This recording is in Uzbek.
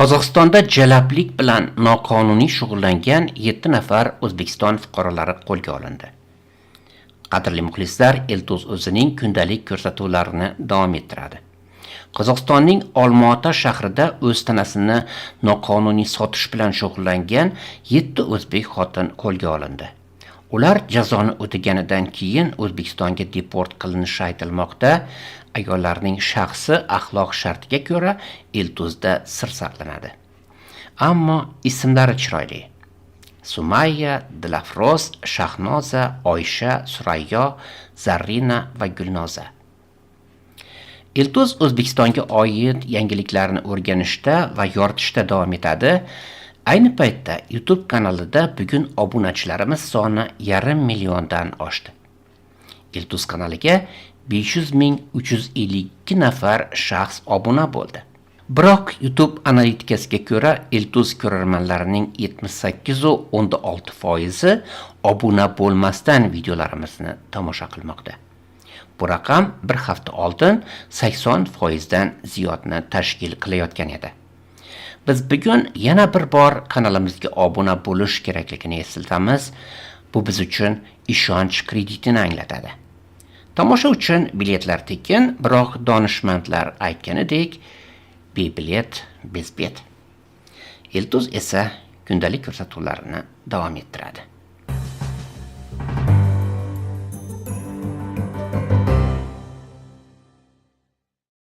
Qozog'istonda jalablik bilan noqonuniy shug'ullangan 7 nafar O'zbekiston fuqarolari qo'lga olindi. Qadrli muxlislar, Eltuz o'zining kundalik ko'rsatuvlarini davom ettiradi. Qozog'istonning Olmaota shahrida o'z tanasini noqonuniy sotish bilan shug'ullangan 7 o'zbek xotin qo'lga olindi. Ular jazoni o'taganidan keyin O'zbekistonga deport qilinishi aytilmoqda. Ayollarning shaxsi axloq shartiga ko'ra Eltuzda sir saqlanadi. Ammo ismlari chiroyli. Sumayya, Dilafroz, Shahnoza, Oysha, Surayyo, Zarrina va Gulnoza. Eltuz O'zbekistonga oid yangiliklarni o'rganishda va yoritishda davom etadi. Ayni paytda YouTube kanalida bugun obunachilarimiz soni 500 000 dan oshdi. Eltuz kanaliga 500 352 nafar shaxs obuna bo'ldi. Biroq YouTube analitikasiga ko'ra, Eltuz ko'rarmanlarining 78,6 foizi obuna bo'lmasdan videolarimizni tomosha qilmoqda. Bu raqam bir hafta oldin 80 foizdan ziyodni tashkil qilayotgan edi. Biz bugun yana bir bor kanalimizga obuna bo'lish kerakligini eslatamiz. Bu biz uchun ishonch kreditini anglatadi. Tomosha uchun biletlar tekin, biroq donishmandlar aytganidek, "Bebilet bezbet". Eltuz esa kundalik ko'rsatuvlarini davom ettiradi.